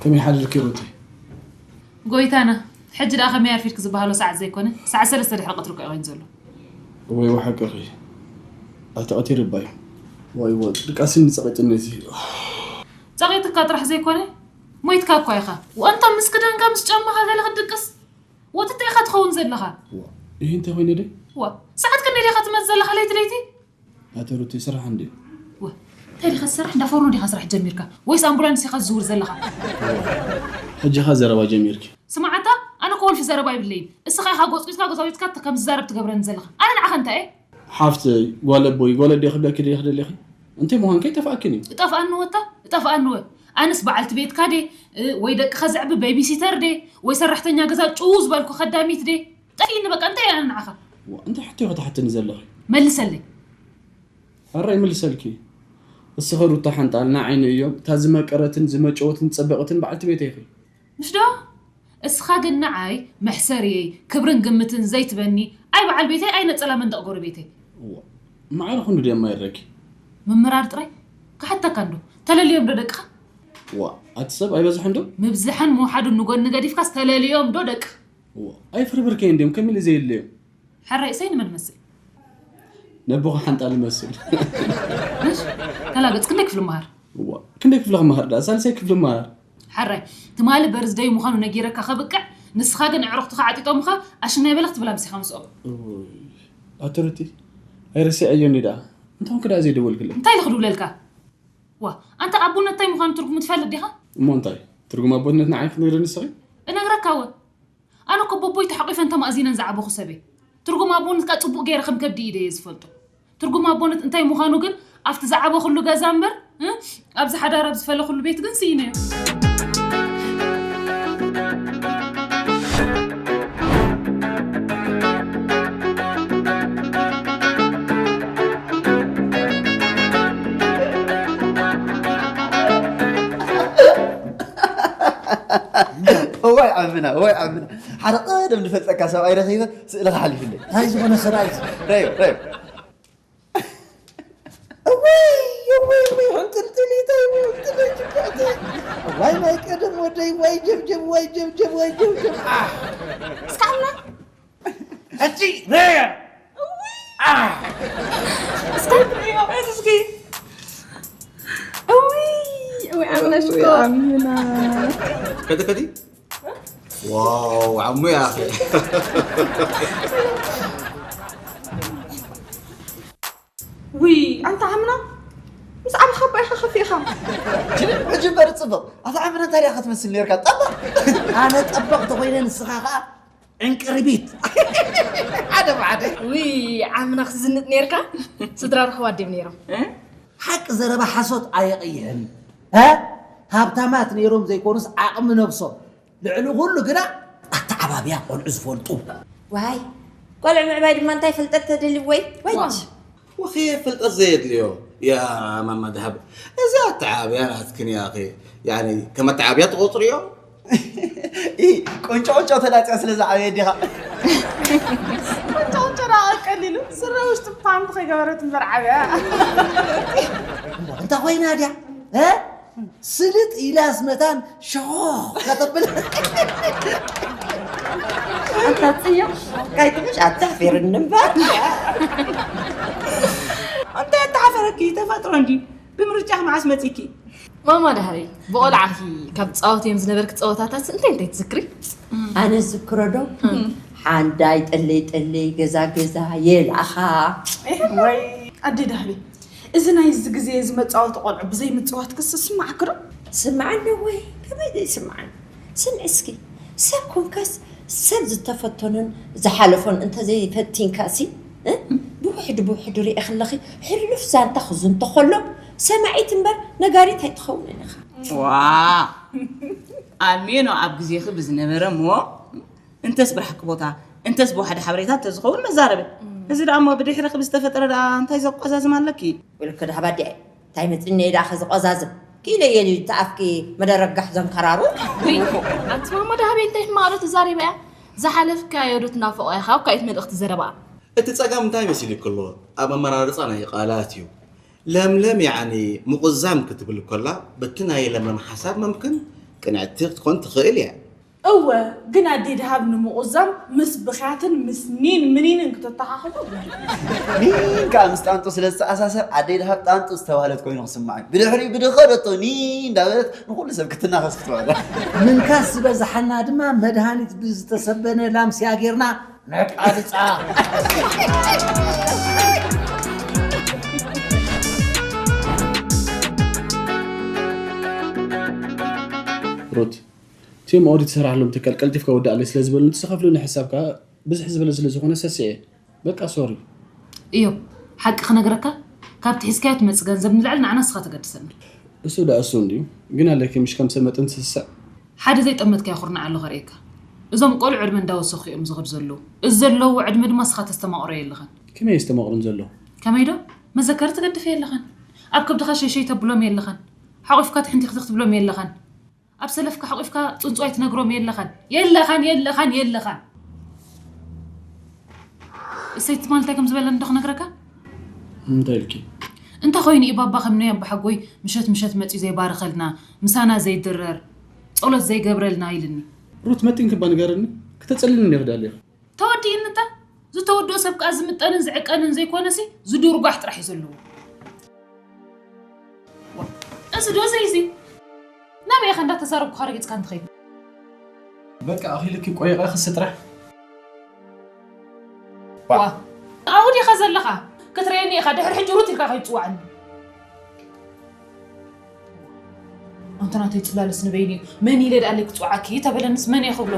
ከመይ ሓዲርኪ ሩቲ? ጎይታና፣ ሕጂ ደኣ ከመይ ኣርፊድክ ዝበሃሎ ሰዓት ዘይኮነ፣ ሰዓት ሰለስተ ድሕሪ ቀትሪ እኮ እዩ ኮይኑ ዘሎ። ወይ ሓቅኺ። ኣቲ ቀቲር ባይ። ወይ ወይ ድቃስን ጸቂጥነቲ። ጸቂጥካ ጥራሕ ዘይኮነ፣ ሞይትካ እኳ ኢኻ። ወንታ ምስ ክዳንካ ምስ ጫማኻ ገለ ክትድቅስ ወትተ ኢኻ ትኸውን ዘለኻ። ይህ እንታይ ኮይነ ደ? ዋ፣ ሰዓት ክንደይ ዲኻ ትመጽእ ዘለኻ ለይቲ ለይቲ? ኣቲ ሩቲ ስራሕ እንዲ። ዋ፣ እንታይ ዲኻ ትሰርሕ? እንዳ ፎርኖ ዲኻ ስራሕ ጀሚርካ? ወይስ ኣምቡላንስ ኢኻ ትዝውር ዘለኻ? ሕጂ ኻ ዘረባ ጀሚርኪ። ስማዓታ፣ ኣነ እኮ ወልፊ ዘረባ ይብለይን። እስኻ ኢኻ ጎጽጉጽካ ጎጻጉጽካ ከም ዝዛረብ ትገብረኒ ዘለኻ። ኣነ ንዓኻ እንታይ እየ? ሓፍተይ፣ ጓል ኣቦይ፣ ጓል ኣደይ ክብለኪ ድየ ክደለኺ? እንታይ ምዃን ከይጠፍኣክን እዩ። እጠፍኣኒ ወታ፣ እጠፍኣኒ ወ። ኣነስ በዓልቲ ቤትካ ድየ? እ፣ ወይ ደቅኻ ዘዕቢ ቤቢሲተር ድየ? ወይ ሰራሕተኛ ገዛ ጭው ዝበልኩ ከዳሚት ድየ? ጠፊእኒ በቃ፣ እንታይ እየ ኣነ ንዓኻ? ዋ፣ እንታይ ሕቶ ኢኺ ትሓትኒ ዘለኺ? መልሰለይ። ሕራይ ይምልሰልኪ። እስኺ ሩታ ሓንጣል ንዓይ ንእዮ፣ እታ ዝመቀረትን ዝመጨወትን ዝጸበቐትን በዓልቲ ቤተይ ኢኺ። ምሽ ዶ? እስኻ ግን ንዓይ መሕሰሪየይ፣ ክብርን ግምትን ዘይትበኒ፣ ኣይ በዓል ቤተይ፣ ኣይ ነጸላ መንደቕ ጎረቤተይ። እዋ፣ ማዕረ ኩሉ ድየ ማይረኪ? ምምራር ጥራይ? ክሓተካ እንዶ፣ ተለልዮም ዶ ደቅኻ? እዋ፣ ኣቲ ሰብ ኣይበዝሐን ዶ? ምብዝሐን ምውሓዱን ንጎኒ ገዲፍካስ ተለልዮም ዶ ደቅኻ? እዋ፣ ኣይፍርብርከይ እንድዮም፣ ከመይ ኢለ ዘየለዮም? ሕራይ እሰይ ንመን መስል? ነቦኻ ሓንጣል ይመስል። ምሽ? ተላገጽ፣ ክንደይ ክፍሊ መሃር? እዋ፣ ክንደይ ክፍሊ ክመሃር ደኣ? ሳልሳይ ክፍሊ መሃር። ሕራይ፣ ትማሊ በርዝደይ ምዃኑ ነጊረካ ከብቅዕ፣ ንስኻ ግን ኣዕሩኽትኻ ዓጢጦምኻ ኣሽናይ በለ ክትብል ኣምሲኻ ምስኦም። እውይ፣ ኣቲ ሩቲ፣ ኣይረሲዐዮኒ ደኣ። እንታይ ኮንኪ ደኣ ዘይደወልክለይ? እንታይ ኢለ ክድውለልካ? ዋ፣ ኣንታ ኣቦነት እንታይ ምዃኑ ትርጉሙ ትፈልጥ ዲኻ? እሞ እንታይ? ትርጉም ኣቦነት ንዓይ ክትነግርኒ ንስኺ? እነግረካ ወ። ኣነ እኮ ቦቦይ ተሓቂፈን ተማእዚነን ዝዓበኹ ሰብ እየ። ትርጉም ኣቦነት ከኣ ጽቡቕ ገይረ ከም ከብዲ ኢደ እየ ዝፈልጦ። ትርጉም ኣቦነት እንታይ ምዃኑ ግን ኣብቲ ዝዓበኹሉ ገዛ እምበር፣ እ፣ ኣብዚ ሓዳር ኣብ ዝፈለኹሉ ቤት ግን ስኢነዮ። እዋይ ዓምና፣ እዋይ ዓምና። ሓደ ቀደም ዝፈልጠካ ሰብኣይ ረኺበ ስእልኻ ሓሊፉለይ። እንታይ ዝኾነ ሰብኣይ? ረዮ፣ ረዮ። እዋይ፣ እዋይ፣ እዋይ፣ ሕንጥልጥሊተይ፣ እዋይ፣ ሕንጥልጥሊተይ፣ እዋይ፣ ናይ ቀደም ወደይ፣ ዋይ፣ ጀብጀብ፣ ዋይ፣ ጀብጀብ፣ ዋይ፣ ጀብጀብ። ኣህ። እስካልና ሕጂ ረያ እስኪ እስኪ እውይ እውይ ኣምና ሽኮር ከቲ ከቲ ዋው ዓሙ ያኺ ውይ ኣንታ ዓምና ምስ ዓብኻ እባ ኢኻ ከፊእኻ ሕጂ እምበር ፅቡቕ ኣታ ዓምና እንታይ ኢኻ ትመስል ነርካ ጠበቕ ኣነ ጠበቕ ተኾይነ ንስኻ ኸዓ ዕንቅርቢት ሓደ ብሓደ ውይ ዓምና ክዝንጥ ነርካ ስድራ ርሕዋ ድዮም ነይሮም ሓቂ ዘረባ ሓሶት ኣየቕይሕን እ ሃብታማት ነይሮም ዘይኮኑስ ዓቕሚ ነብሶም ልዕሊ ኩሉ ግና ኣተዓባብያ ቆልዑ ዝፈልጡ ዋይ ቆልዑ ምዕባይ ድማ እንታይ ፍልጠት ተደልዩ ወይ ወይ ወኸየ ፍልጠት ዘየድልዮ ያ ማማ ድሃብ እዚ ኣተዓባብያ ናትክን ያኺ ያኒ ከም ኣተዓባብያ ትቆፅርዮ ቁንጮ ቁንጮ ተላፅያ ስለ ዝዓበየ ዲኻ ቁንጮ ቁንጮ ዳ ቀሊሉ ስረ ውሽጢ ፓንት ከይገበረት እምበር ዓብያ እንተ ኮይና ድያ ስልጥ ኢላስ መታን ሸኾ ከተብል ኣንታ ፅዮ ካይትምሽ ኣታፊርኒ እምበር እንታይ ኣተሓፈረኪ ተፈጥሮ እንዲ ብምርጫ መዓስ መፂኪ ማማ ዳህሪ ብቆልዓኺ ካብ ትፃወትዮም ዝነበርኪ ፀወታታት እንታይ እንታይ ትዝክሪ? ኣነ ዝክሮ ዶ ሓንዳይ ጠለይ ጠለይ ገዛ ገዛ የልኣኻ ወይ ኣደ ዳህሪ እዚ ናይ እዚ ግዜ እዚ መፃወቲ ቆልዑ ብዘይ ምፅዋት ክስ ስማዕክ ዶ? ስምዓኒ ወይ ከመይ ዘይስምዓኒ ስምዒ እስኪ ሰብ ኮንካስ ሰብ ዝተፈተኖን ዝሓለፎን እንተዘይፈቲንካሲ ብውሕዱ ብውሕዱ ሪኤ ከለኺ ሕሉፍ ዛንታ ክዝንቶ ከሎ ሰማዒት እምበር ነጋሪት ኣይትኸውንን ኢኻ። ዋ ኣሜኖ ኣብ ግዜኺ ብዝነበረ እሞ እንተስ ብራሕቂ ቦታ እንተስ ብዋሕዲ ሓበሬታ እንተዝኸውን መዛረበ። እዚ ደኣ እሞ ብድሕርኺ ብዝተፈጠረ ደኣ እንታይ ዘቋዛዝም ኣለኪ? ወለከ ደሓባ ኣዲኣይ እንታይ መፅኒ እየ ደኣ ከዝቆዛዝም ክኢለ እየ ድዩ እቲ ኣፍኪ መደረጋሕ ዘንከራሩ ውይ ኣንቲ ማማ ደሃበይ እንታይ ሕማቕ ዶ ትዛሪባ እያ ዝሓለፍካዮ ዶ ትናፍቖ ኢኻ እኳ እየ መልእኽቲ ዘረባኣ እቲ ጸገም እንታይ መሲሉኪ ኣሎ ኣብ ኣመራርጻ ናይ ቃላት እዩ ለምለም ያዕኒ ምቑዛም ክትብል ኮላ በቲ ናይ ለምለም ሓሳብ መምክን ቅንዕቲ ክትኮን ትኽእል እያ። እወ፣ ግን ኣደይ ደሃብ ንምቑዛም ምስ ብኽያትን ምስ ኒን ምኒንን ክተተኻኽሎ። ኒን ከዓ ምስ ጣንጡ ስለ ዝተኣሳሰር ኣደይ ደሃብ ጣንጡ ዝተባህለት ኮይኑ ክስማዕ እዩ። ብድሕሪኡ ብድኸደቶ ኒን እንዳበለት ንኹሉ ሰብ ክትናኸስ ክትበለ። ምንካስ ዝበዝሓና ድማ መድሃኒት ብዝተሰበነ ላምስያ ጌርና ነቃልፃ። ሩት፣ እቲኦም ኦዲት ዝሰራሕሎም ትካል ቀልጢፍካ ወዳእለይ ስለ ዝበሉኒ እቲ ዝኸፍሉኒ ሕሳብ ከዓ ብዝሕ ዝበለ ስለ ዝኾነ ሰሲዐ። በቃ ሶሪ። እዮ፣ ሓቂ ክነግረካ፣ ካብቲ ሒዝካዮ ትመጽእ ገንዘብ ንላዕሊ ንዓና ንስኻ ተገድሰና። እሱ ደኣ እሱ እንድዩ፣ ግን ኣለኪ ምሽ ከም ሰብ መጠን ትስስዕ። ሓደ ዘይጠመትካዮ ኩርናዕ ኣሎ ከርእየካ። እዞም ቆልዑ ዕድመ እንዳወሰኹ እዮም ዝኸዱ ዘለዉ። እዚ ዘለውዎ ዕድመ ድማ ንስኻ ተስተማቕሮ የለኻን። ከመይ የስተማቕሩን ዘለዉ? ከመይ ዶ? መዘከሪ ትገድፍ የለኻን። ኣብ ከብድኻ ሸይሸይ ተብሎም የለኻን። ሓቑፍካ ትሕንቲኽትኽ ትብሎም የለኻን። ኣብ ሰለፍካ ሓቑፍካ ጽንጹዋይ ትነግሮም የለኻን። የለኻን፣ የለኻን፣ የለኻን። እሰይቲ ትማል እንታይ ከም ዝበለኒ ዶ ክነግረካ? እንታይ ኢልኪ? እንተ ኾይኑ እዩ ባባ ከም ናይ ኣባሓጎይ ምሸት ምሸት መጺኡ ዘይባርኸልና፣ ምሳና ዘይድረር፣ ጸሎት ዘይገብረልና ኢልኒ። ሩት መጢንኪ እባ ንገርኒ፣ ክተጸልልኒ ዲኺ ደሊኺ? ተወዲእኒ እታ ዝተወድኦ ሰብ ከኣ ዝምጠንን ዝዕቀንን ዘይኮነሲ ዝድርጓሕ ጥራሕ እዩ ዘለዎ። እዚ ዶ ዘይዚ ናበይ ኢኻ እንዳተዛረብኩኻ ረጊጽካ እንትኸይድ? በቃ ኣኺልኪ ቆይቐ ክሲ ጥራሕ። ዋ ኣብኡ ዲኻ ዘለኻ? ክትርእየኒ ኢኻ ድሕሪ ሕጂ ሩት ኢልካ ከይትጽውዓኒ። ኣንተ ናተይ ጽላለስ ንበይኑ እዩ። መን ኢለ ደኣ ለይ ክጽውዓኪ ተበለንስ መን እየ ክብሎ?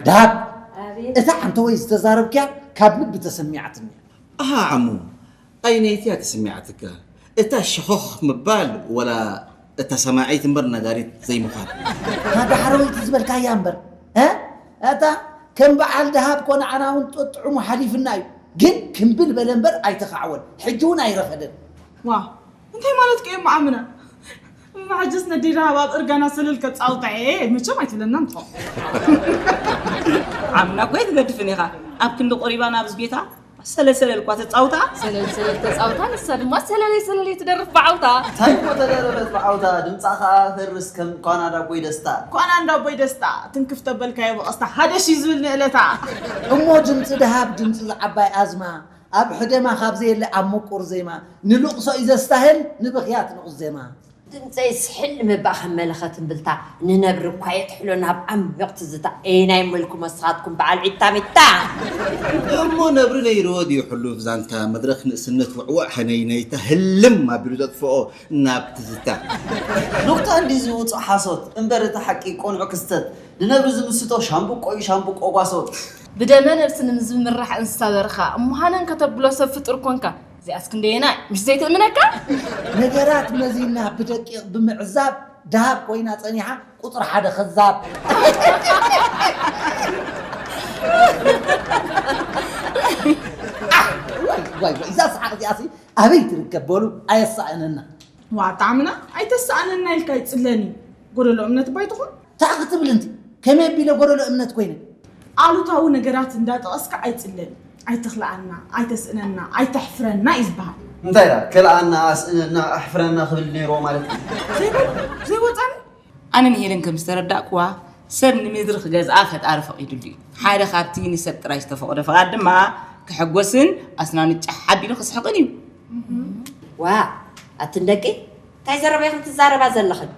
ደሃብ፣ እታ ዓንተወይ ዝተዛረብክያ ካብ ልቢ ተሰሚዓትኒ። ኣሃ ዓሙ፣ ኣይነይቲ እያ ተሰሚዓትካ። እታ ሸኾኽ ምባል ወላ እታ ሰማዒት እምበር ነጋሪት ዘይምዃን። እታ ዳሕረወይቲ ዝበልካያ እምበር፣ እ? እታ ከም በዓል ደሃብ ኮነ ዓና እውን ጥዑሙ ሓሊፍና እዩ። ግን ክምብል በለ እምበር ኣይተኻዕወን። ሕጂ እውን ኣይረፈደን። ዋ፣ እንታይ ማለትካ እዩ እሞ ዓምና? እማ ሕጅስ ነደይ ደሃብ ኣብ እርጋና ሰለል ከጻውታ እየ መቸም ኣይትብለናን ትኾን። ዓምና እኮ ኣይትገድፍን ኢኻ። ኣብ ክንዲ ቆሪባ ናብዚ ቤታ ሰለል ሰለል እኳ ተጻውታ። ሰለል ሰለል ተጻውታ፣ ንሳ ድማ ሰለለይ ሰለለይ ትደርፍ ብዓውታ። እንታይ እሞ ተደረፈት ብዓውታ፣ ድምጻ ኸኣ ፈርስ ከም ኳና ዳቦይ ደስታ። ኳና እንዳቦይ ደስታ፣ ትንክፍ ተበልካዮ ብቐስታ፣ ሃደሽ እዩ ዝብል ንእለታ። እሞ ድምጺ ደሃብ ድምጺ ዝዓባይ ኣዝማ፣ ኣብ ሕደማ ካብ ዘየለ ኣብ ምቁር ዜማ፣ ንልቕሶ እዩ ዘስታህል፣ ንብኽያት ንቑስ ዜማ። ድምፀይ ስሕል ንምባእ ከም መለኸት እምብልታ ንነብሪ እኳ የጥሕሎ ናብ ዓሚቕ ትዝታ። እየ ናይ መልኩም ወስኻትኩም በዓል ዒታ ሚታ። እሞ ነብሪ ነይርዎ ድዩ ሕሉፍ ዛንታ መድረኽ ንእስነት ውዕውዕ ሕነይ ነይታ ህልም ኣቢሉ ዘጥፍኦ ናብ ትዝታ። ኑቕታ እንዲ ዝውፅእ ሓሶት እምበር እቲ ሓቂ ቆንዑ ክስተት ንነብሪ ዝምስጦ ሻምብቆ እዩ ሻምብቆ ጓሶት። ብደመ ነብሲ ንዝምራሕ እንስሳ በርኻ እሞ ሃነን ከተብሎ ሰብ ፍጡር ኮንካ። እዚኣስ ክንደየናይ ምሽ ዘይትእምነካ? ነገራት መዚና ብደቂቕ ብምዕዛብ ደሃብ ኮይና ጸኒሓ ቁጽሪ ሓደ ከዛብ። ዋይ ዋይ ዋይ እዛ ሰሓቕ እዚኣሲ ኣበይ ትርከብ በሉ ኣየሳእነና። ዋጣዕምና ኣይተሳእነና ኢልካ ይጽለኒ ጎደሎ እምነት ባይትኹን ታዕ ክትብል እንቲ ከመይ ኣቢለ ጎደሎ እምነት ኮይነ ኣሉታዊ ነገራት እንዳጠቐስካ ኣይጽለኒ ኣይትኽልኣና ኣይተስእነና ኣይተሕፍረና እዩ ዝበሃል እንታይ ዳ ከልኣና ኣስእነና ኣሕፍረና ክብል ነይርዎ ማለት እዩ ዘይወፃኒ ኣነን ሄለን ከም ዝተረዳእክዋ ሰብ ንምድሪ ክገዝኣ ፈጣሪ ፈቒዱሉ እዩ። ሓደ ካብቲ ንሰብ ጥራይ ዝተፈቕዶ ፍቓድ ድማ ክሕጎስን ኣስናኑ ጫሕ ኣቢሉ ክስሕቕን እዩ። ዋእ ኣትን ደቂ እንታይ ዘረባ ኢኽን ትዛረባ ዘለኽን?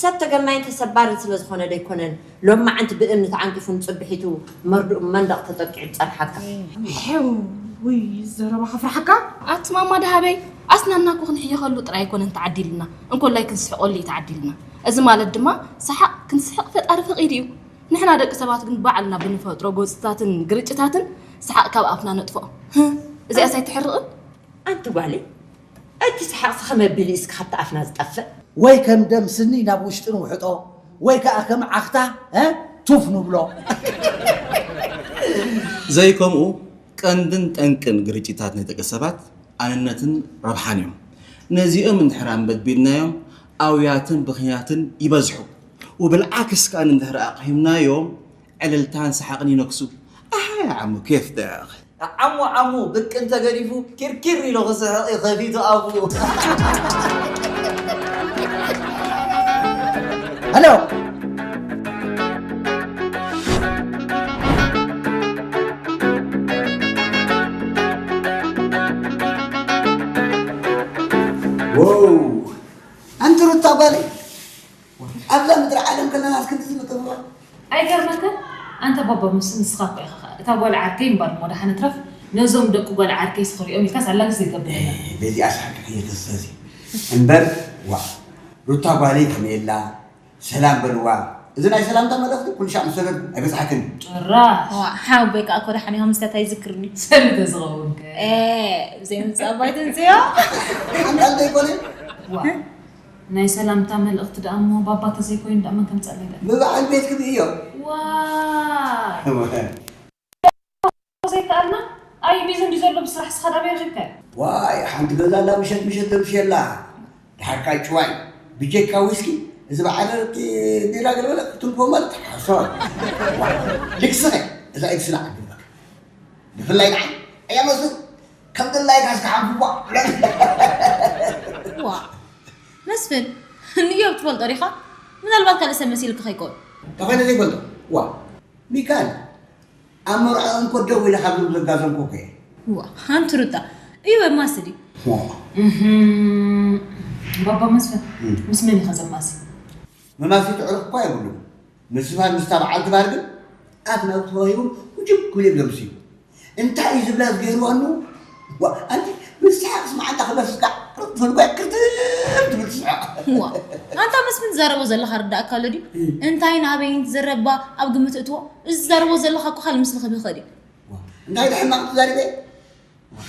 ሰብ ተገናይን ተሰባርን ስለዝኾነ ዶ ኣይኮነን ሎማዓንቲ ብእምኒ ተዓንቂፉ ንፅብሒቱ መርድኡ መንደቕ ተጠቂዑ ዝፀንሓካ? ሕውይ ዘረባ ከፍርሓካ። ኣቲ ማማ ደሃበይ ኣስናና እኮ ክንሕየኸሉ ጥራይ ኣይኮነን ተዓዲሉና እንኮላይ ክንስሕቐሉ እዩ ተዓዲሉና። እዚ ማለት ድማ ሰሓቕ ክንስሕቕ ፈጣሪ ፈቒዱ እዩ። ንሕና ደቂ ሰባት ግን ባዕልና ብንፈጥሮ ጎንፅታትን ግርጭታትን ሰሓቕ ካብ ኣፍና ነጥፍኦ። ህህ እዚኣስ ኣይትሕርቕን? ኣንቲ ጓለይ እቲ ሰሓቕሲ ከመ ኣቢሉ እዩ እስኪ ካብቲ ኣፍና ዝጠፍእ? ወይ ከም ደም ስኒ ናብ ውሽጢ ንውሕጦ ወይ ከዓ ከም ዓኽታ እ ቱፍ ንብሎ። ዘይከምኡ ቀንድን ጠንቅን ግርጭታት ናይ ደቂ ሰባት ኣንነትን ረብሓን እዮም። ነዚኦም እንድሕር ኣንበድቢድናዮም ኣውያትን ብኽያትን ይበዝሑ። وبالعكس كأن እንድሕር ኣቕሂምናዮም ዕልልታን ሰሓቕን ይነግሱ። ኣሃ يا عمو كيف داخل ዓሙ ዓሙ ብቅ እንተገዲፉ ኪርኪር ኢሉ ክስሕቕ እዩ ከፊቱ ኣፉ። ሄሎ። ኣንቲ ሩታ ጓለይ፣ ኣብዛ ምድሪ ዓለም ከለና እስክንድዚ መጠብባ። ኣይገርመክን? ኣንተ ባባ፣ ምስ ንስኻ እኮ ኢኻ ኸኣ እታ ጓል ዓርከይ እምበር እሞ ደሓን እትረፍ፣ ነዞም ደቂ ጓል ዓርከይስ ክሪኦም ኢልካስ ኣላግስ ዘይገብር የለን። በዚኣ ሳቂ ከየተሰዚ እምበር፣ ዋ፣ ሩታ ጓለይ ከመይ ኣላ? ሰላም በልዋ። እዚ ናይ ሰላምታ መልእኽቲ ኩሉ ሻዕ ምስ ሰገድኩ ኣይበጽሓክን። ጭራሽ። ዋ፣ ሓወቦይ ከኣ እኮ ደሓን ኢኻ፣ ምስታት ኣይዝክርኒ። ሰልተ ዝኸውን ከ? ኤ፣ ዘይምጻእ ኣባይ ተንስዮ። ሓንታ እንተይኮነ? ዋ፣ ናይ ሰላምታ መልእኽቲ ደኣ እሞ ባባ ተዘይኮይኑ ደኣ መን ከምጸለይ ደኣ? ብበዓል ቤትኪ ብእዮ። ዋ። ዘይከኣልና? ኣይ፣ ቢዚ እንዲ ዘሎ ብስራሕ ስኻ ዳበይ ረኺብካዮ? ዋይ፣ ሓንቲ ገዛ ኣላ ምሸት ምሸት ተምሽየላ። ድሓርካ ጭዋይ፣ ብጀካ ዊስኪ፣ እዚ በዓል ቢራ ገለበለ ክትንኮ ማለት ሓሶት። ዋይ፣ ልክስኸ፣ እዛ ኢድ ስላ ዓዲ በቃ። ብፍላይ ንዓይ፣ ኣያ መስፍን፣ ከም ድላይካ እስካ ሓንፍቧ። ዋ፣ መስፍን፣ ንዮብ ትፈልጦ ዲኻ? ምናልባት ካልእ ሰብ መሲልካ ከይኮን። ተኾይነ ዘይፈልጦ? ዋ፣ ሚካል፣ ኣብ መርዓኦም ኮ ደው ኢለ ካብ ዝብሉ ዘጋዘምኩ እኮ እየ። ዋ፣ ኣንቲ ሩታ፣ እዩ በማሲ ድዩ? ዋ። እህም፣ ባባ መስፍን፣ እም። ምስ መን ኢኻ ዘማሲ? መማሲ ትዕርፍ እኳ የብሉን። ምስ ዝባን ምስታ በዓልቲ ባር ግን ኣፍ ናብ ተዋሂቦም ውጅብ ክብል እዮም ዘምስዩ። እንታይ እዩ ዝብላ ዝገይርዋ ኣለዉ? ዋ፣ ኣንቲ ምስ ሰሓቕስ መዓንጣ ክበስስካ፣ ፈልጓ ክርትም ትብል ትስሕቕ። ዋ፣ ኣንታ መስፍን ትዛረቦ ዘለኻ ርዳእካ ኣሎ ድዩ? እም። እንታይ ናበይን ትዘረባ ኣብ ግምት እትዎ? እዚ ትዛረቦ ዘለኻ እኮ ካልእ ምስሊ ክብኸ ድዩ? ዋ፣ እንታይ ደሕማቕ ትዛሪበ? ዋ፣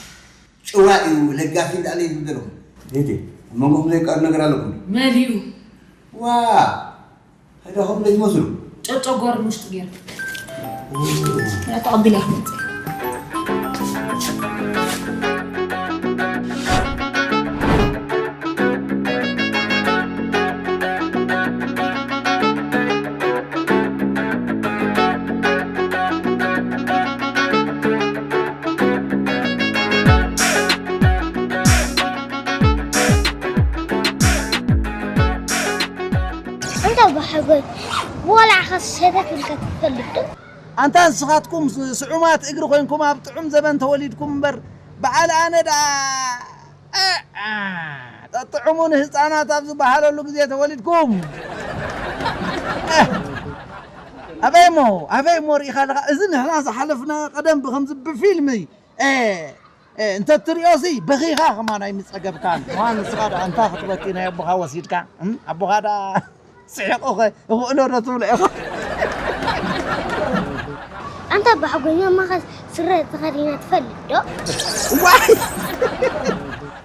ጭዋ እዩ፣ ለጋሲ እንዳለ እዩ ዝብል ዘለኹ። ቤቴ፣ ኣብ መንጎኹም ዘይቀር ነገር ኣለኩም። መን እዩ? ዋ፣ ሃይዳኹም ዘይትመስሉ። ጨጨጓር ውሽጡ ገይሩ። ተቐቢለ ኣይመጽእ። እንተ ብሓጎይ ወላዕኻ ሰተት ኢልካ ትፈልጥ ዶ? ኣንታ ንስኻትኩም ስ-፣ ስዑማት እግሪ ኮይንኩም ኣብ ጥዑም ዘበን ተወሊድኩም እምበር፣ በዓል ኣነ ደኣ፣ እ፣ እ፣ ጠጥዑሙ ንህፃናት ኣብ ዝበሃለሉ ግዜ ተወሊድኩም። እ፣ ኣበይ እሞ፣ ኣበይ እሞ ርኢኻ ኣለኻ? እዚ ንሕና ዝሓለፍና ቀደም ብኸምዚ ብፊልም፣ እ፣ እ፣ እንተ ትሪኦሲ በኺኻ ከማን ኣይምጸገብካን። እዋን ንስኻ ደኣ ኣንታ ክትበኪ ናይ ኣቦኻ ወሲድካ፣ እም፣ ኣቦኻ ደኣ ስሒቑ ኸ እኽእሎ ዶ ትብሎ ኢኻ? ኣንታ ኣባ ሓጎይ፣ ማማኸ ስረ ተኸዲና ትፈልጥ ዶ? ዋይ!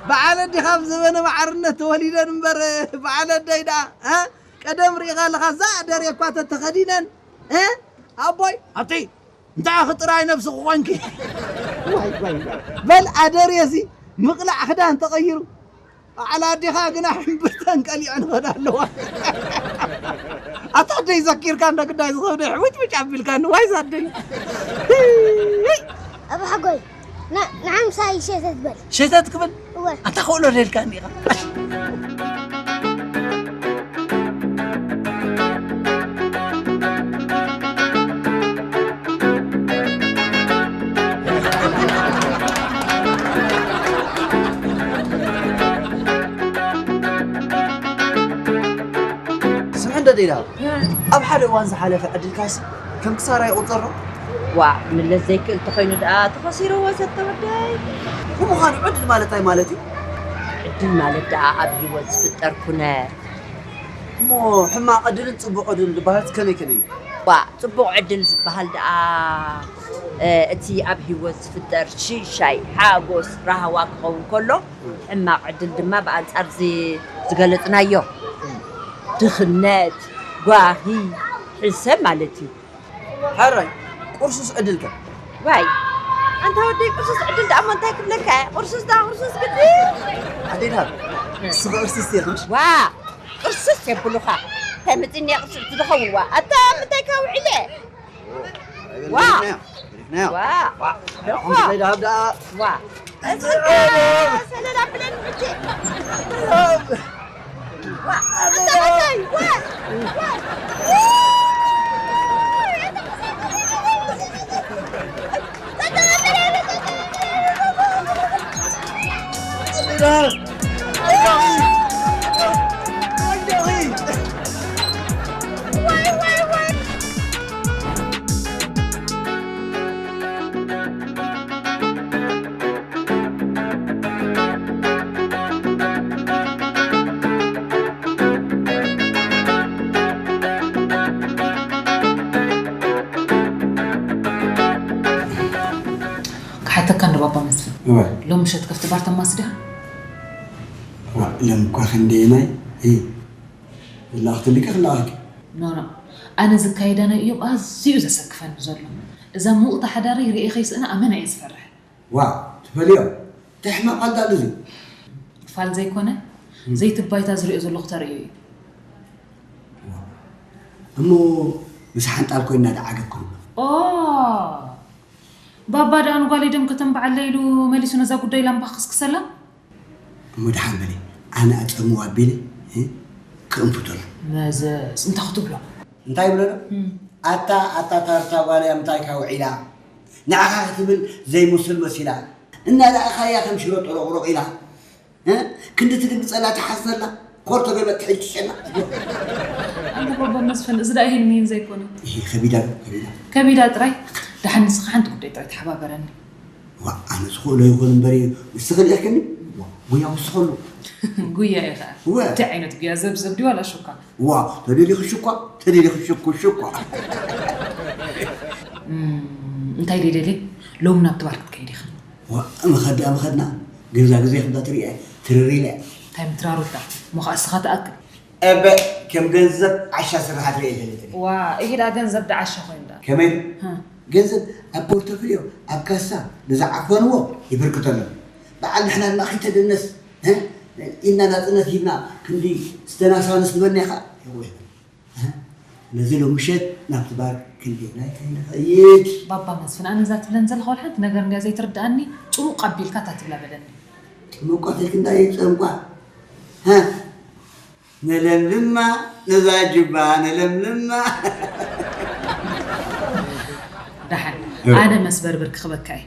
በዓል ኣደይ ካብ ዘበነ ማዕርነት ተወሊደን እምበር፣ በዓል ኣደይ ደኣ፣ እ? ቀደም ርኢኻ ኣለኻ፣ እዛ ኣደሬ እኳ ተተኸዲነን፣ እ? ኣቦይ፣ ኣብቲ እንታይ ኣኺ ጥራይ ነብስኺ ኾንኪ? ዋይ፣ ዋይ፣ ዋይ። በል ኣደሬ እዚ ምቕላዕ ክዳን ተቐይሩ። በዓል ኣዴኻ ግና ሕምብርተን ቀሊዐን ይኸዳ ኣለዋ። ኣታ ደይ ዘኪርካ እንደ ግዳይ ዝኸብደ ሕዊት ብጭ ኣቢልካኒ። ዋይ ዛደይ። ኣባ ሓጎይ፣ ና-፣ ንዓምሳይ ሸተት በል። ሸተት ክብል? እወ። ኣታ ክእሎ ደልካኒ ኢኻ። ስምዒ እንዶ ዴላ፣ ኣብ ሓደ እዋን ዝሓለፈ ዕድልካስ ከም ክሳራ ይቑጸር ዶ? ዋእ፣ ክምለስ ዘይክእል ተኾይኑ ደኣ ተኸሲርዎ ዘተወደይ። ንምዃኑ ዕድል ማለት እንታይ ማለት እዩ? ዕድል ማለት ደኣ ኣብ ህይወት ዝፍጠር ኩነት። እሞ ሕማቕ ዕድልን ጽቡቕ ዕድልን ዝበሃል ከመይ ከመይ እዩ? ዋእ፣ ጽቡቕ ዕድል ዝበሃል ደኣ፣ እ፣ እቲ ኣብ ህይወት ዝፍጠር ሽሻይ፣ ሓጎስ፣ ራህዋ ክኸውን ከሎ፣ ሕማቕ ዕድል ድማ ብኣንጻር እዚ ዝገለጽናዮ፣ ድኽነት፣ ጓሂ፣ ሕሰም ማለት እዩ። ሕራይ፣ ቁርሱስ ዕድል ከ? ዋይ፣ ኣንታ ወደይ፣ ቁርሱስ ዕድል ደኣ እሞ እንታይ ክብለካ እየ? ቁርሱስ ደኣ ቁርሱስ ግዲ። ኣዴታት፣ ንስኺ ቅርስስቲ ኢኺ። ዋ፣ ቅርስስ የብሉኻ። እንታይ መጺኒ እየ ቅርስስ ዝኸውን? ዋ፣ ኣታ ምንታይ ካብ ውዒለ? ዋ። ዋ! ዋ! ዋ! ሰለድ ኣብለኒ ሕጂ። ዋ! ኣንታ ሓወይ! ዋ! ዋ! ክሓተካ እንዶ ባባ መስፍን። እወ። ሎም ምሸት ከፍቲ ባር ተማሲ ዲኻ? ዋ፣ ሎም እኳ ክንደየናይ፣ እ፣ ክላእኽትልኪ ክላእኽኪ። ኖ፣ ኖ። ኣነ ዝካየደና እዩ ኣዝዩ ዘሰክፈኒ ዘሎ። እዛ ምውቕታ ሓዳረይ ርእየ ከይስእና ኣመና እየ ዝፈርሕ። ዋ፣ ትፈልዮ? እንታይ ሕማቕ ቃል ዳኣ እዚ? ክፋል ዘይኮነ፣ እም። ዘይትባይታ ዝርእዮ ዘለኹ ተርእዮ እዩ። ዋ። እሞ ምስ ሓንጣል ኮይና ዳኣ ዓገብ ክንብል። ኦ! ባባ ደኣ ንጓለይ ደም ከተንብዓለይ ኢሉ መሊሱ ነዛ ጉዳይ ላምባ ክስክሰላ? እሞ ደሓን በሊ፣ ኣነ ኣጸምዋ ኣቢለ፣ እ፣ ክእንፍተሉ። መዘዝ፣ እንታይ ክትብሎ? እንታይ ይብለሉ? እም። ኣታ፣ ኣታ ታርታ ጓለይ ኣብ ምንታይ እያ ውዒላ? ንዓኻ ክትብል ዘይምስል መሲላ። እናረኣኻያ ከም ሽሮ ጥሮቕሮቕ ኢላ። እ? ክንዲ ትድግጸላ ትሓስነላ። ኮርቶ ገለ ትሕይሽ ሸና። ኣንታ ባባ መስፍን፣ እዚ ደኣ ይህን ምሂን ዘይኮነ። ይሄ ከቢዳ፣ ከቢዳ። ከቢዳ ጥራይ? ደሓን ንስኻ ሓንቲ ጉዳይ ጥራይ ተሓባበረኒ። ዋ፣ ኣነ ዝኽእሎ ይኹን እምበር፣ ንስኺ ልኢኽኒ? ዋ፣ ጉያ ውስኸሉ። ጉያ ኢኻ። እወ። እንታይ ዓይነት ጉያ? ዘብዘብ ድዩ ዋላ ሹካ? ዋ፣ ተደሊኺ ሽኳ፣ ተደሊኺ ሽኩ፣ ሽኳ። እም፣ እንታይ ደደሊ? ሎም ናብቲ ባር ክትከይድ ኢኻ። ዋ፣ ምኸዳ፣ ምኸድና። ግንዛ ግዜ ክንዳ ትሪኣ፣ ትርር ኢለ። እንታይ ምትራሩታ? እሞ ኸዓ እስኻ ትኣክል። እበ፣ ከም ገንዘብ ዓሻ ስራሓት ርእየ ይፈልጥን። ዋ፣ ኢሂ ደኣ ገንዘብ ደኣ ዓሻ ኮይኑ ደኣ። ከመይ? ሃ። ገንዘብ ኣብ ፖርቶፍልዮ፣ ኣብ ካሳ፣ ብዝዓፈንዎ ይብርክተሎም። በዓል ንሕና ድማ ከይተደነስ፣ እ? ኢልና ናጽነት ሂብና፣ ክንዲ ዝተናሳንስ ዝበልና ኢኻ። ይቕበል። እ? ነዚ ሎሚ ምሸት ናብቲ ባር ክንደየናይ ከይንኸይድ? ባባ መስፍን፣ ኣነ እዛ ትብለን ዘለኻ ወላ ሓንቲ ነገር እንድያ ዘይትርድኣኒ፣ ጽሙቕ ኣቢልካ እታ ትብላ በለኒ። ጽሙቋት ኢልክና እዩ፣ ጽምቋ። እ? ንለምልማ ነዛ ጁባ፣ ንለምልማ። ደሓን፣ እ። ኣነ መስበርብር ክኽበካ እየ።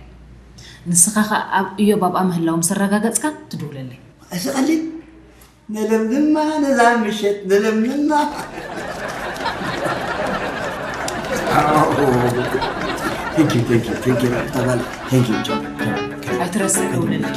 ንስኻ ኸኣ ኣብ እዮብ ኣብኣ ምህላዉ ምስ ኣረጋገጽካ ትድውለለይ። እዚ ቀሊል። ንለምልማ ነዛ ምሸት፣ ንለምልማ። Thank you, thank you, thank you. Thank you, John. ኣይትረስዕ፣ ደውለለይ።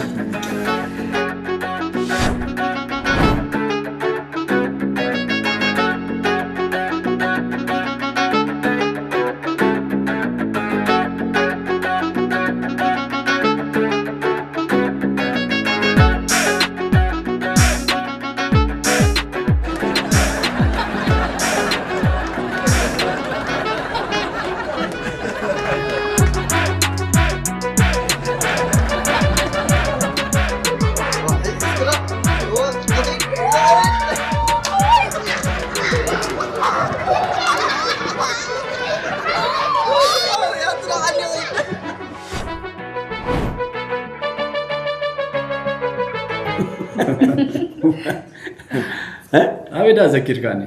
ኣበይ ደኣ ዘኪርካኒ?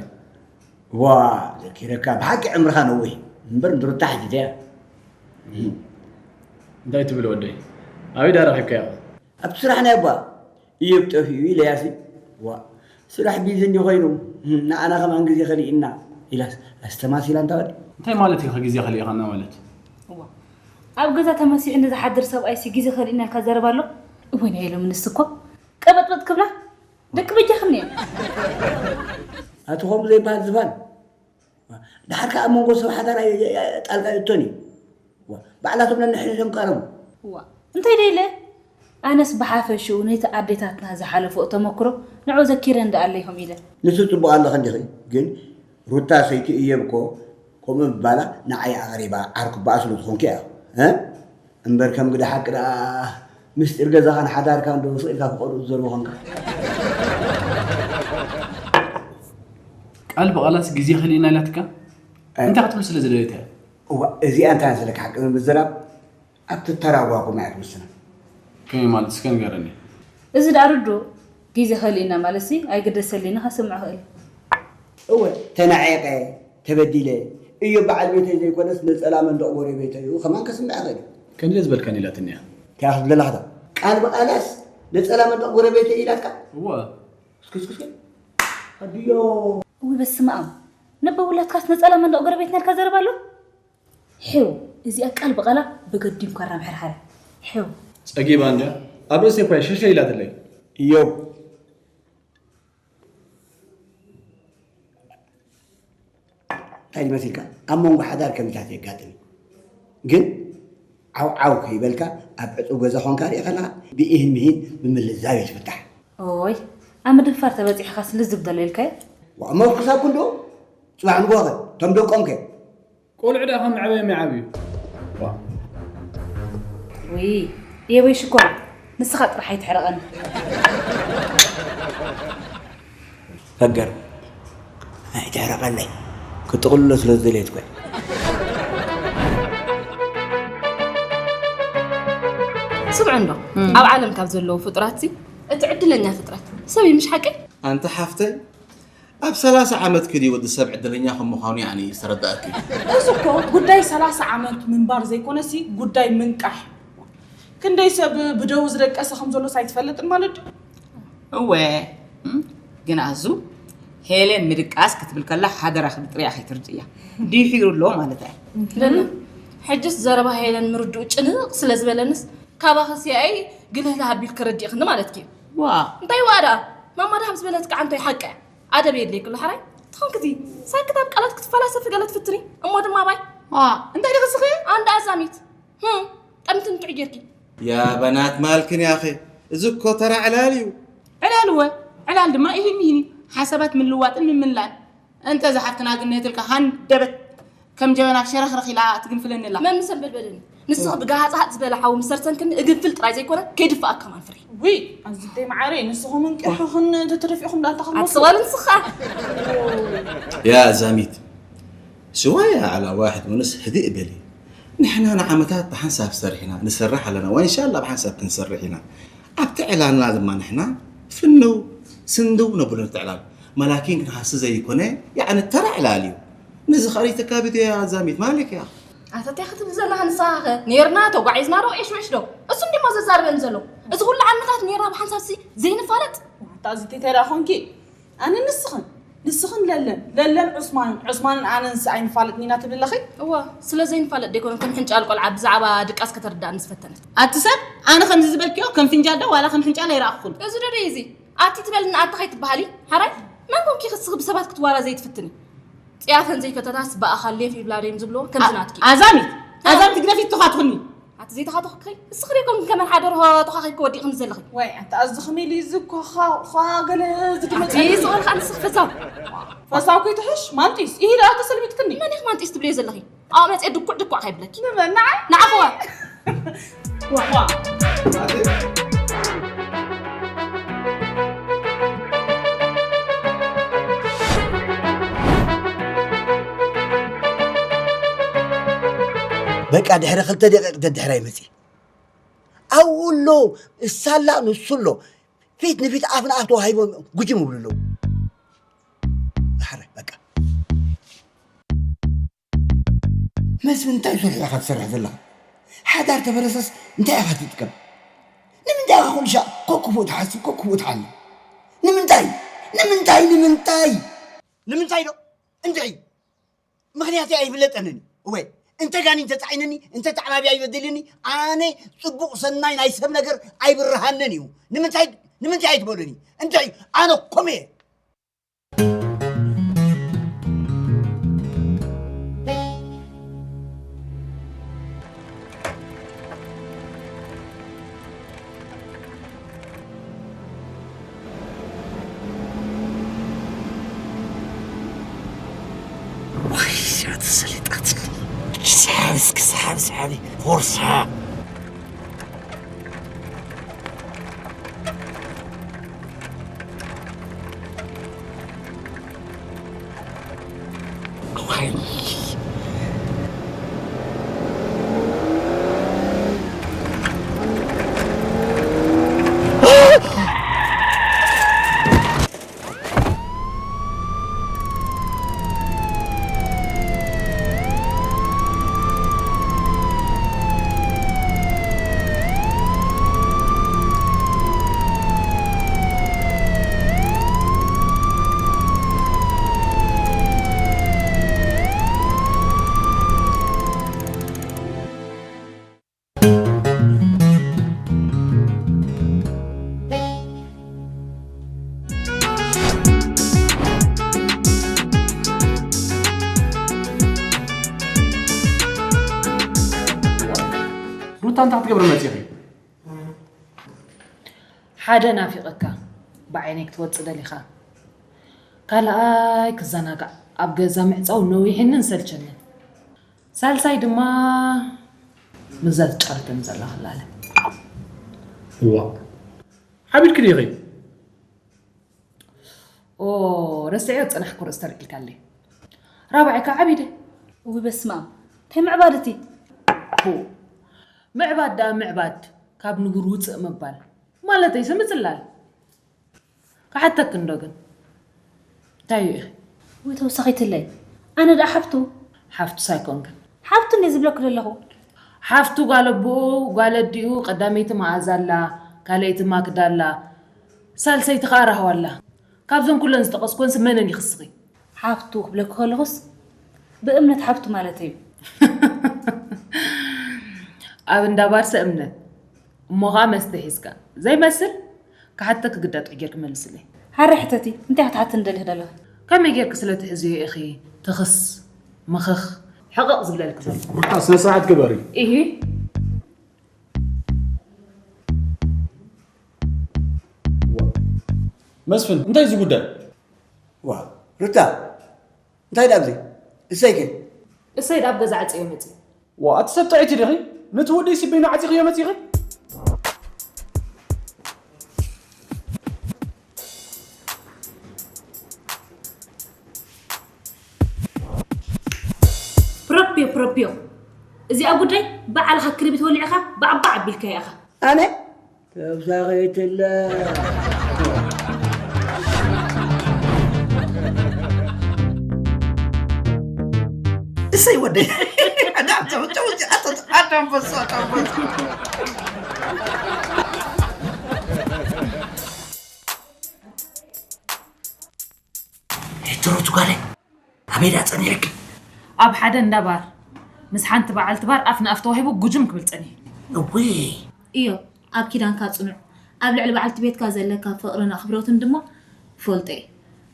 ዋ፣ ዘኪረካ፣ ብሓቂ ዕምርኻ ነዊሕ እምበር፣ ንሩታ ሕቲተያ። እንታይ ትብል ወደይ? ኣበይ ደኣ ረኺብካዮ? ኣብቲ ስራሕ ናይ ኣባ እዮብ ጠፊኡ ኢለያሲ። ዋ፣ ስራሕ ቢዚ እንዲ ኮይኑ፣ ንዓና ከማን ግዜ ከሊእና ኢላስ ኣስተማሲላ እንታ ወዲ። እንታይ ማለት እዩ ግዜ ከሊእኻና ማለት? እዋ፣ ኣብ ገዛ ተመሲዑ ንዝሓድር ሰብኣይሲ ግዜ ከሊእና ኢልካ ዘረባ ኣሎ? እወ፣ ናይ ሎሚ ንስ እኮ ቀበጥበጥ ክብላ ደቂ በጃኽኒ እየን። ኣቲ ከምኡ ዘይበሃል ዝፋን። ድሓር ከኣ ኣብ መንጎ ሰብ ሓዳር ኣይ-፣ ኣይ-፣ ኣይ-፣ ጣልቃ ይእቶን እዩ። ዋ፣ ባዕላቶም ነንሕድሕዶም ቃረሙ። እዋ፣ እንታይ ደይለ? ኣነስ ብሓፈሽኡ ነቲ ኣዴታትና ዝሓለፈኦ ተመክሮ ንዑ ዘኪረ እንዳ ኣለይሆም ኢለ። ንሱ ጽቡቕ ኣለኺ እንዲኺ፣ ግን ሩታ ሰይቲ እዮብ እኮ ከምኡ ምባላ ንዓይ ኣቕሪባ ዓርኩ በኣ ስለ ዝኾንኪ እያ። እ? እምበር ከም ግደ ሓቂ ደኣ ምስጢር ገዛኻን ሓዳርካን ዶ ስቕ ኢልካ ብቐልኡ ትዘርቦ ኾንካ? ቃል ብቓላስ ግዜ ከሊእና ኢላትካ? እ። እንታይ ክትብል ስለ ዝደለየት እያ? እዋ፣ እዚኣ እንታይ መሰለካ ሓቂ ንምዝራብ፣ ኣብቲ ተራጓኹም እያ ትውስና። ከመይ ማለት እስከ ንገረኒ። እዚ ደኣ ርዱእ ግዜ ከሊእና ማለት ሲ ኣይግደሰልኒ ከስምዖ ክእል። እወ ተናዒቐ ተበዲለ እዮ በዓል ቤተይ ዘይኮነስ ነፀላ መንደቕ ጎረቤተይ እዩ ከማን ከስምዐ ክእል። ከምዚ ዝበልካን ኢላትኒ እያ። እንታይ ክትብለላ ከታ ቃል ብቓላስ ነፀላ መንደቕ ጎረቤተይ ኢላትካ። እወ። እስኪ እስኪ እስኪ ኣድዮ። እዊ በስመ ኣብ ነበውላትካስ ነፀላ መንደቕ ጎረቤትና ኢልካ ዘረባ ኣሎ። ሒው እዚኣ ቃል ብቓላ ብገዲም ካራ ምሕርሓረ ሒው ጸጊባ እንድያ ኣብ ርእሰይ እኳ ሸሸ ኢላትለይ። እዮብ እንታይ ዝመሲልካ ኣብ መንጎ ሓዳር ከምታት የጋጥም ግን ዓው ዓው ከይበልካ ኣብ ዕፁብ ገዛ ኾንካ ሪእኸና ብኢህን ምሂን ብምልዛብ እየ ትፍታሕ። ኦይ ኣብ ምድንፋር ተበፂሕኻስ ልዝብ ደሎ ኢልካዮ። ዋእ መፍኩሳኩም ዶ ፅባሕ ንግሆኸ እቶም ደቆምከ ቆልዑ ደኣ ካብ መዕበዮም ይዓብዩ። ውይ የበይ ሽኮር ንስኻ ጥራሕ ኣይትሕረቐኒ። ፈገር ኣይትሕረቐለይ ክጥቕልሎ ስለ ዝደለየት ኮይ። ስምዑ እንዶ ኣብ ዓለም ካብ ዘለዉ ፍጡራት እቲ ዕድለኛ ፍጥረት ሰብ እዩ ምሽ ሓቀይ? ኣንቲ ሓፍተይ ኣብ ሰላሳ ዓመትኪ ድዩ ወዲ ሰብ ዕድለኛ ከም ምዃኑ ያኒ ዝተረዳእኪ? እዚ እኮ ጉዳይ ሰላሳ ዓመት ምንባር ዘይኮነሲ ጉዳይ ምንቃሕ እዩ። ክንደይ ሰብ ብደው ዝደቀሰ ከም ዘሎስ ኣይትፈልጥን ማለት ድዩ? እወ እም፣ ግን ኣዙ ሄለን ምድቃስ ክትብል ከላ ሓደራኺ ብጥሪያ ከይትርድእያ ድሒሩ ኣሎ ማለት እያ። ለለ ሕጅስ ዘረባ ሄለን ምርድኡ ጭንቕ ስለ ዝበለንስ ካባኺ ሲኣይ ግልህልህ ኣቢል ከረዲእኽኒ ማለትኪ እዩ። ዋ እንታይ ዋእ ደኣ ማማ ደሃብ ዝበለትኪ ዓንቶይ ሓቂ እያ ኣደብ የድልየኪ ኣሎ ሓራይ ትኾንክቲ ሳክት ኣብ ቃላት ክትፈላሰፊ ገለ ትፍትኒ እሞ ድማ ባይ ዋ እንታይ ድኽስኺ ኣንዳ ኣዛሚት ህም ጠምቲ ንጥዑ ጌርኪ ያ በናት ማልክን ያኸ እዚ እኮ ተራ ዕላል እዩ ዕላል እወ ዕላል ድማ ኢሂን ሚሂን እዩ ሓሳባት ምልዋጥን ምምላእን እንተ ዝሓፍትና ግን ነትልካ ሃንደበት ከም ጀበና ሸረኽረኽ ኢላ ትግንፍለኒ ኣላ። መምሰል በልበለኒ። ንስኺ ብጋሃጽ ሃጽ ዝበለ ሓዊ ምስ ሰርሰንክኒ እግንፍል ጥራይ ዘይኮነ ከይድፍኣካ ከማን ፍርሒ። ውይ ኣዝብተይ መዓረይ ንስኹም እንቂሑኽን ተተደፊእኹም ደኣ እንታይ ኣቲ ክትመስሉ። ስቕ በል ንስኻ። ያ ዛሚት ሽወያ ዓላ ዋሕድ ምንስ ህድእ በሊ ንሕና ንዓመታት ብሓንሳብ ሰሪሕና ንሰርሕ ኣለና ወንሻላ ብሓንሳብ ክንሰርሕ ኢና ኣብቲ ዕላልና ድማ ንሕና ፍንው ስንድው ነብሎ እቲ ዕላል መላኪን ክንሃሲ ዘይኮነ ያዕኒ ተራ ዕላል እዩ ነዚ ኸሪተካ ቢዶ እያ ዛሚት ማለክ እያ ኣታ እንታይ ክትብል ዘለኻ ንስኻ ኸ ኔርና ተጓዒዝና ዶ ኤሽወሽ ዶ እሱ እንዲሞ ዘዛርበኒ ዘሎ እዚ ኩሉ ዓመታት ኔርና ብሓንሳብ ሲ ዘይንፋለጥ ኣታ እዚ ቴቴራ ኾንኪ ኣነ ንስኽን ንስኽን ለለን ለለን ዑስማንን ዑስማንን ኣነን ሲ ኣይንፋለጥን ኢና ትብሊ ኣለኺ እወ ስለ ዘይንፋለጥ ደይኮነ ከም ሕንጫል ቆልዓ ብዛዕባ ድቃስ ከተርድኣኒ ዝፈተነት ኣቲ ሰብ ኣነ ከምዚ ዝበልክዮ ከም ፍንጃል ዶ ዋላ ከም ሕንጫል ኣይረኣኹን እዚ ዶ ደይ እዚ ኣቲ ትበልኒ ኣቲ ከይትበሃሊ ሓራይ መን ኮንኪ ክስኺ ብሰባት ክትዋራ ዘይትፍትኒ ጽያፈን ዘይፈተታስ ብኣኻል ሌፍ ይብላ ዶ እዮም ዝብልዎ ከምዚ ናትኪ ኣዛሚት ኣዛሚት ግደፊ ትኻትኹኒ ኣቲ ዘይተኻተኹኪ እስኺ ዶ ኮንኪ ከመን ሓደ ርሆ ተኻኺብኪ ወዲቕኒ ዘለኺ ዋይ ኣቲ ኣዚ ኸመይ ኢሉ እዚ እኮ ኻ ኻ ገለ ዝድመጽ ኣቲ ስቕ ኢልካ ንስኺ ፈሳው ፈሳው ከይትሕሽ ማንጢስ ኢሂ ደኣ ተሰልቢትክኒ መን ኢኺ ማንጢስ ትብልዮ ዘለኺ ኣብኡ መፅአ ድኩዕ ድኩዕ ከይብለኪ ንመን ንዓይ ንዓኹዋ በቃ ድሕሪ ክልተ ደቂቕ ደድሕራይ መፂ ኣብኡ ኣሎ እሳላ ንሱ ኣሎ ፊት ንፊት ኣፍ ንኣፍ ተዋሂቦም ጉጅም ይብሉ ኣለዉ ሓረ በቃ መስፍን እንታይ ሰርሕ ኢኻ ትሰርሕ ዘለኻ ሓዳር ተበረሰስ እንታይ ኢኻ ትጥቀም ንምንታይ ኢኻ ኩሉ ሻዕ ኮክፉ ትሓስብ ኮክፉ ትሓልም ንምንታይ ንምንታይ ንምንታይ ንምንታይ ዶ እንታይ ምኽንያት ኣይፍለጠንን እወ እንተ ጋኒ እንተ ፃዒነኒ እንተ ተዓባቢ ኣይበድልኒ ኣነ ፅቡቕ ሰናይ ናይ ሰብ ነገር ኣይብርሃንን እዩ ንምንታይ ንምንታይ ኣይትበሉኒ እንታይ ኣነ ኮመ ዋይ እዚኣ ተሰሊጣትኒ። ሰሓቢ እስኪ ሰሓቢ ሰሓቢ ፎርሳ። እንታይ ክትገብሪ መፂኺ? ሓደ ናፊቐካ፣ ብዓይነይ ክትወጽእ ደሊኻ። ካልኣይ ክዘናጋዕ፣ ኣብ ገዛ ምዕጻው ነዊሕንን ሰልቸንን። ሳልሳይ ድማ ምስዛ ትጫረተኒ ዘላ ክላለ። እዋ፣ ሓቢድኪ ዲኺ? ኦ፣ ረስዐዮ ዝጸናሕኩ ርእሲ ተልዒልካለይ። ራብዓይ ከዓ ዓቢደ። እዊ በስመ ኣብ፣ እንታይ ምዕባድ እቲ? ሁ፣ ምዕባድ ደኣ ምዕባድ፣ ካብ ንቡር ውጽእ ምባል። ማለተይስ ምጽላል። ክሓተኪ እንዶ ግን፣ እንታይ እዩ ኢኺ? እዊ ተወሳኺትለይ፣ ኣነ ደኣ ሓፍቱ። ሓፍቱስ ኣይኮንክን። ሓፍቱ እንዴ ዝብለኩ ዘለኹ? ሓፍቱ ጓል ኣቦኡ፣ ጓል ኣዲኡ፣ ቀዳመይቲ መኣዛ ኣላ፣ ካልኣይቲ ማክዳ ኣላ፣ ሳልሰይቲ ኸኣ ራህዋ ኣላ። ካብዘን ኩለን ዝጠቐስኮንስ መነን ይኽስኺ? ሓፍቱ ክብለኪ ከለኹስ ብእምነት ሓፍቱ ማለት እዩ። ኣብ እንዳ ባርሰ እምነት፣ እሞ ኸኣ መስተ ሒዝካ። ዘይመስል? ክሓተኪ ግዳ ጥዑይ ጌርኪ መልስለይ። ሓረ ሕተቲ፣ እንታይ ክትሓትኒ ደሊኺ ደለኺ? ከመይ ጌርኪ ስለ ትሕዝዮ ኢኺ ትኽስ፣ ምኽኽ፣ ሕቕቕ ዝብለልኪ ዘሎ? ሩታ፣ ስነ ስርዓት ግበሪ። ኢሂ። መስፍን፣ እንታይ እዚ ጉዳይ? ዋ፣ ሩታ፣ እንታይ ዳብዚ? እሰይከ? እሰይ ዳብ ገዛ ዓጽዮ መጺ። ዋ፣ ኣቲ ሰብ ጥዕይቲ ዲኺ? ነቲ ወደይ ሲበይኑ ዓጺኽዮ መጺኺ? ፕሮፕዮ፣ ፕሮፕዮ። እዚኣ ጉዳይ ባዕልኻ ክርቢት ወሊዕኻ ባዕባዕ ኣቢልካያ ኢኻ። ኣነ? ተብሳኺትለ። እሰይ ወደይ። ኣታ፣ ኣታ፣ ኣታ፣ ኣታ፣ ኣታ ኣንበሳ፣ ኣታ ኣንበሳ። ሕጂ ሩት ጓለይ፣ ኣበይ ደኣ ጸኒሕኪ? ኣብ ሓደ እንዳ ባር ምስ ሓንቲ በዓልቲ ባር ኣፍ ንኣፍ ተዋሂቡ ጉጅም ክብል ጸኒሑ። እውይ። እዮ፣ ኣብ ኪዳንካ ጽኑዕ። ኣብ ልዕሊ በዓልቲ ቤትካ ዘለካ ፍቕርን ኣኽብሮትን ድማ ፈልጦ እየ።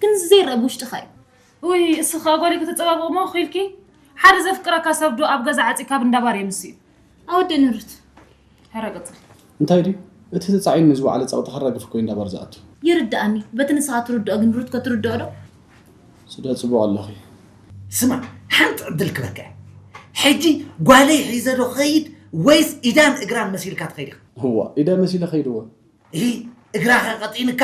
ግን ዘይረአ ብውሽጥኻ እዩ። ውይ፣ እስኻ ጓለይ ከተጸባብቕ እሞ ኺኢልኪ? ሓደ ዘፍቅረካ ሰብ ዶ ኣብ ገዛ ዓጺካ ኣብ እንዳ ባር የምስዩ? ኣወደኒ ሩት። ሕረ ቅጽል። እንታይ ድዩ? እቲ ተጻዒኑ ንዝወዓለ ጸቕጢ ከራግፍ እኮ እዩ እንዳ ባር ዝኣቱ። ይርድኣኒ። በቲ ንስኻ ትርድኦ ግን ሩት ከ ትርድኦ ዶ? ስዳ ጽቡቕ ኣለኺ። ስማ፣ ሓንቲ ዕድል ክበካ እየ። ሕጂ ጓለይ ሒዘ ዶ ኸይድ ወይስ ኢዳን እግራን መሲልካ ትኸይድ ኢኻ? እዋ፣ ኢዳ መሲለ ኸይድዎ። እሂ፣ እግራኸ ቀጢንካ?